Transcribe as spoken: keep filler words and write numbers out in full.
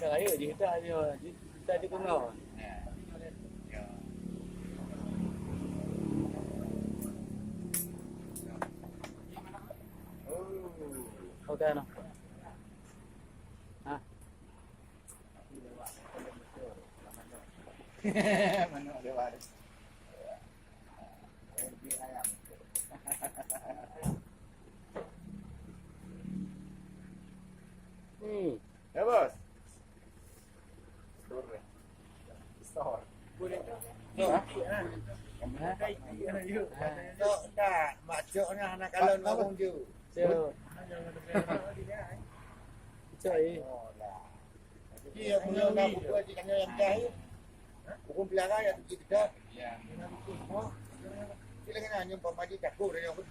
Ayo, jih kita ayo, jih kita di tengah. Oh, dah noh. Ha. Manok lewat. Ni. Ya, Bos. Sore. Sore. Boleh tak? Hah? Hah? Tak, tak. Mak cok ni anak kalon orang je. Cok. Cok, eh. Oh, lah. Jadi, yang punya nak buka di tengah yang dah, eh. Hukum pelanggar yang tinggi kita. Ya. Sila kena nyumpah mati takut dari orang